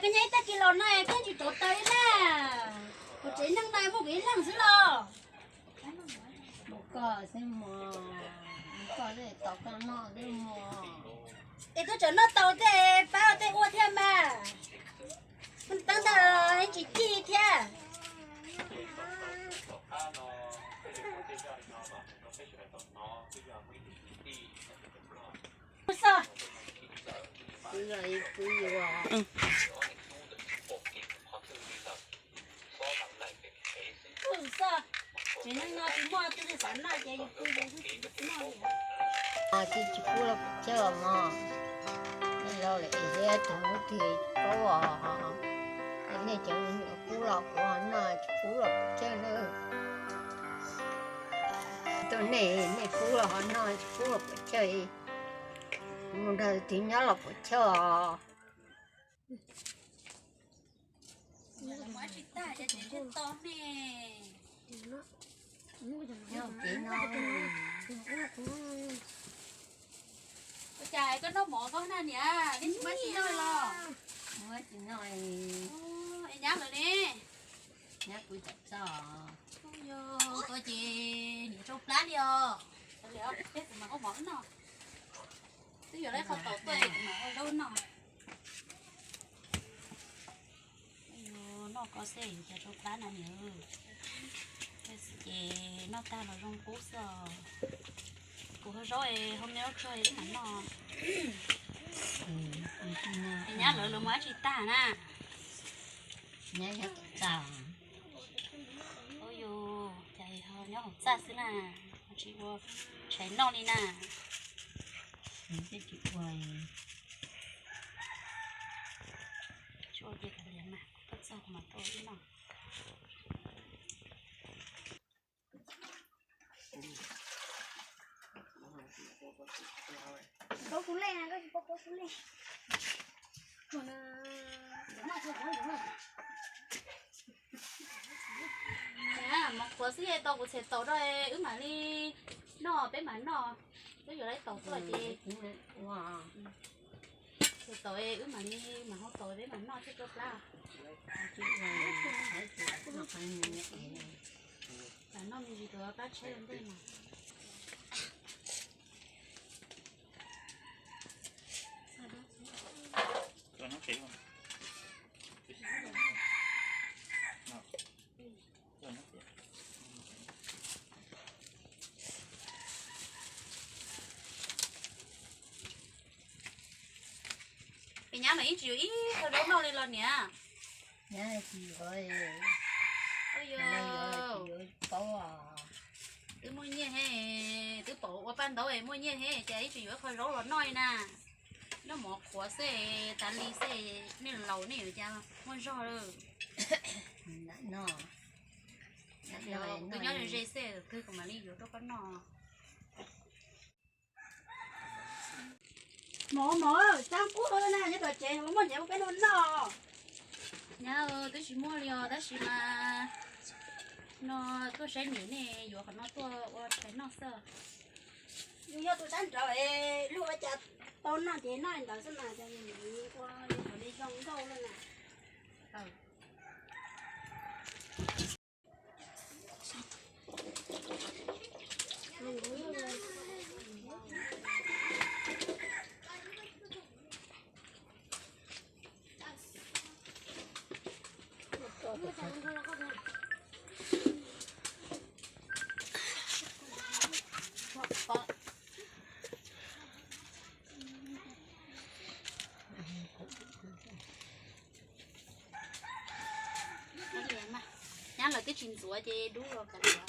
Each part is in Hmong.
Nyob ib tag kis los no koj tsis rauv taws li na. Kuv tsev neeg no muaj kuv ib leeg xwb los. Mus koj xwb mog, mus koj xwb tau koj noj xwb mog. Es twb tseem noj tau tej pab tej ua thiab mas. Teeb ntawd tsis cig thiab. Xwb, xwb yuav. Xwb, tsev neeg no tsis muaj tus xav noj ces yus pw yus twb tsis noj li. Tsis, tsis pub los pub chaw mog. Nej laus lawm es thiab cov ub twg paub os. Nej cov ub pub los kuv ho noj, tsis pub los pub chaw na. Tuaj nej, nej pub los ho noj, tsis pub los pub chaw. Mus nrog twg nyob los pub chaw os. Nyob kev no. Ua cas koj noj mov koj na niam, nej tsis muab tsis noj los? Muab tsis noj. Es nyab lawv ne? Nyab kuv cov txog. Yog koj ces niam rau plab li os. Peb kuv mam ua mov wb noj. Twb yuav lawv qhov taus tuaj kuv mam ua zaub noj. Noj ko xwb, cov rau plab na niam. Ces noj tag los zoo qub xwb os. Kuv hau zaub es hau me ub tsuag wb mam noj. Nyab lawv lawv mus dab tsi tag na? Nyab nyob tom txaj. Ua yus cas ho nyob hauv txaj xwb na, ho tsis ua tshais noj li na. Tsis ua, tsis ua ces kav liam mas, koj txog kuv mam tuaj wb noj. Mov qhuav xwb es tau kuv txhais taus rau wb mam li noj, peb mam noj. Twb yuav lawv taus tuaj ces txhais taus wb mam li mam hau taus peb mam noj thiab rau plab. Noj me ntsis rau qab tsheb ua ntej mas. Es nyab mas ib tsis yuav ib qho zaub noj li los niam? Nyab tsis yuav, yuav paub. Twb muaj nyiaj he, twb pom ua paj ntaub es muaj nyiaj he cas ib tsis yuav ib qho zaub los noj li na. Noj mov qhuav xwb, tas li xwb, nej laus nej yuav cas muaj zog lawm. Twb nyob ze ze xwb, twg kuv mam li yuav rau koj noj. Mov, mov, txav kub na, nyob tom tsev, muaj nyiaj muaj peb noj noj. Nyab, twb tsis muaj li os, tab sis mas no tuaj saib niam nej yuav qhov no tuaj ua tshais noj xwb. Yus yog tus sab nraud es luag ua cas tau noj ces noj ntawd xwb mas, ua li zoo nkauj lawm na. Nyab lawv twb tsis ntxuav ces dub los kav liam.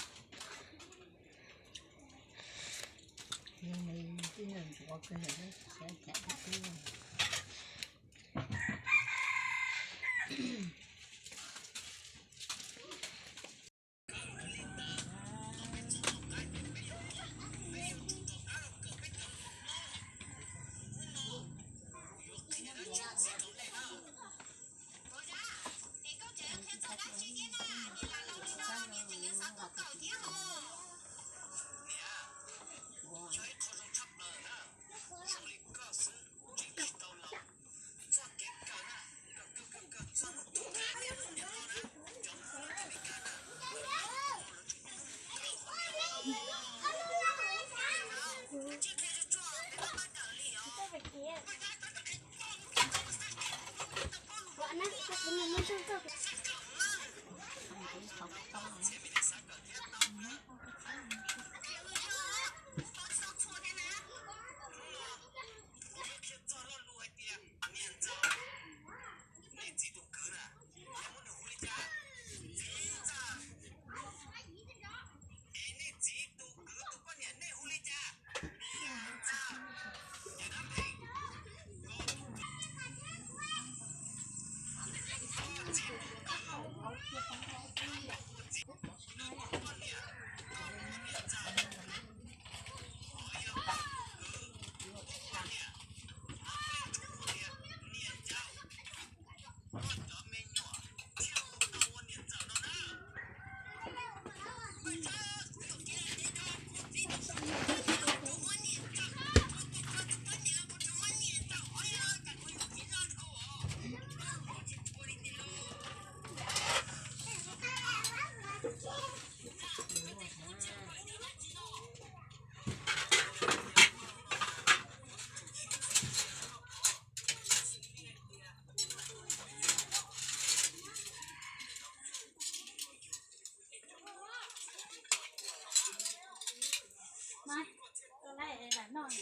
Noj,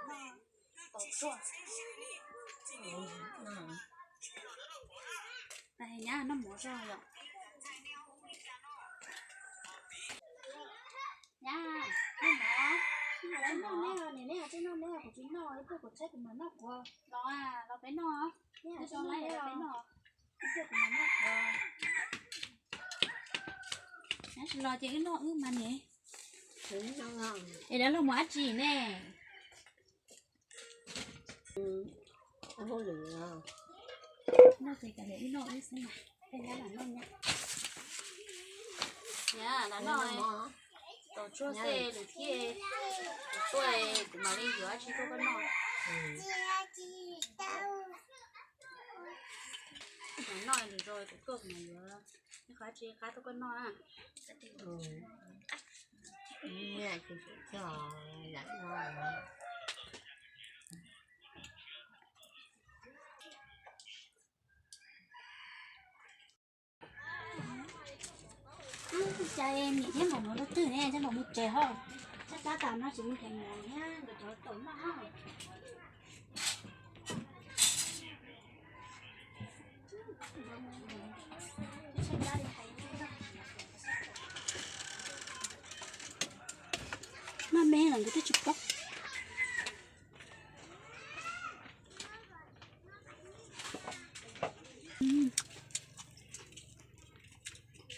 noj tau tsuag. Nyab noj mov zog yom. Nyab, noj mov. Noj neb, neb tsis noj neb, kuv tsis noj, ib pliag kuv tshaib kuv mam noj kuv. Los, los peb noj. Neb tsis noj neb, los peb noj. Ib pliag kuv mam noj kuv. Nyab tsis los ces wb noj wb mas ne. Es lawv los mus dab tsi ne? Noj ces kav liam wb noj wb xwb mas. Nyab, los noj. Tau tsuag xwb lwm thiab, kuv tuaj kuv mam li yuav dab tsi tuaj koj noj. Mam noj lwm zaus kuv tuaj kuv mam yuav ib qho dab tsi qab tuaj koj noj na. Cas niam thiab mam mus rau twg ne, thiab mam mus tsev hos. Sab sab tas no tsis mus nrhiav mov thiab nkawd cov tau noj hos. Maj me los nkawd twb tsis paub.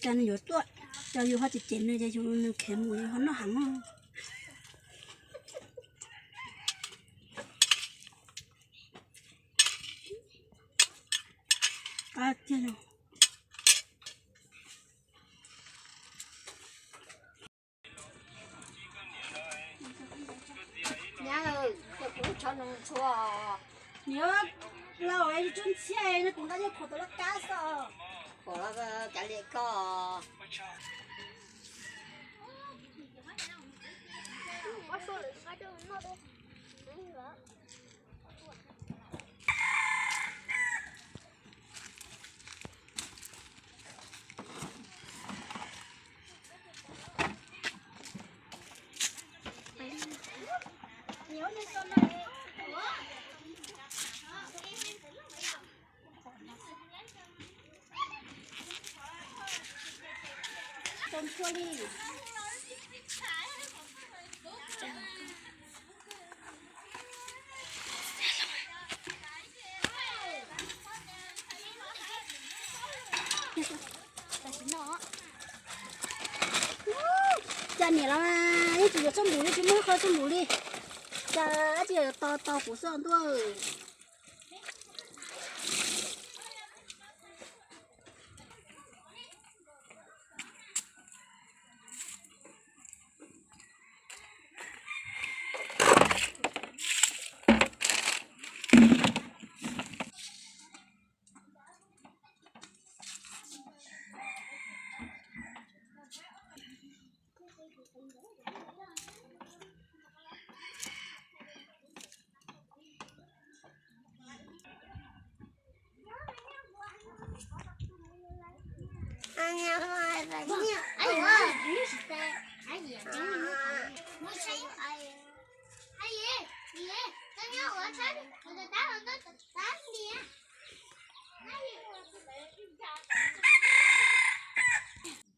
Cas nws yuav tuaj, cas yus ho cem cem nws, cas yus nws khiav mus yus ho noj heev no. Qab tiag no. Nyab, kuv tshov nws tshua. Niam, lau tsuag ntxhiab no kuv nqa yog khuam tau laj kab xwb. Khuam los kav liam koj. Cas niam los yeej tsis yuav txoj npum li, tsis muaj ib qho txoj npum li. Cas dab tsi yuav to tau kuv xwb ntuj.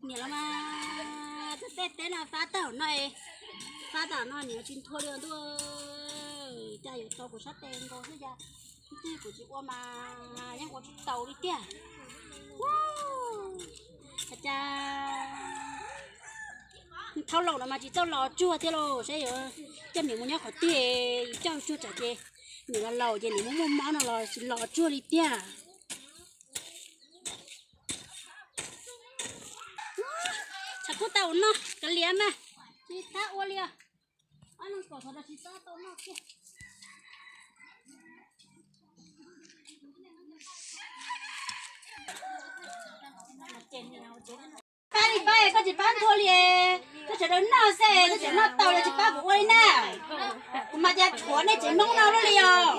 Niam los mas tej teb no fab tag no, fab tag no niam tsis nthua li ntuj. Cas yuav tau kuv sab tes nkaus xwb cas, twb kuv tsis ua mas yeej ua tsis tau li tiag. Cas thaum laus no mas tsis txawj los tsuag thiab lauj, saib yuav coj niam mus nyob qhov twg, coj tsuag tsam ces niam los laus ces niam muaj muaj mob no los tsis los tsuag li tiag. Tshav kub tau ua noj kav liam mas tsis tab ua li os. Ob neeg kom thov tsis tab tau noj kiag. Pab li pab, koj tsis pab nthua li, koj sawv daws noj xwb, koj tseem noj tau li tsis pab kuv ua li na. Kuv mas cas tshuav nej tsev Hmoob no luaj li os.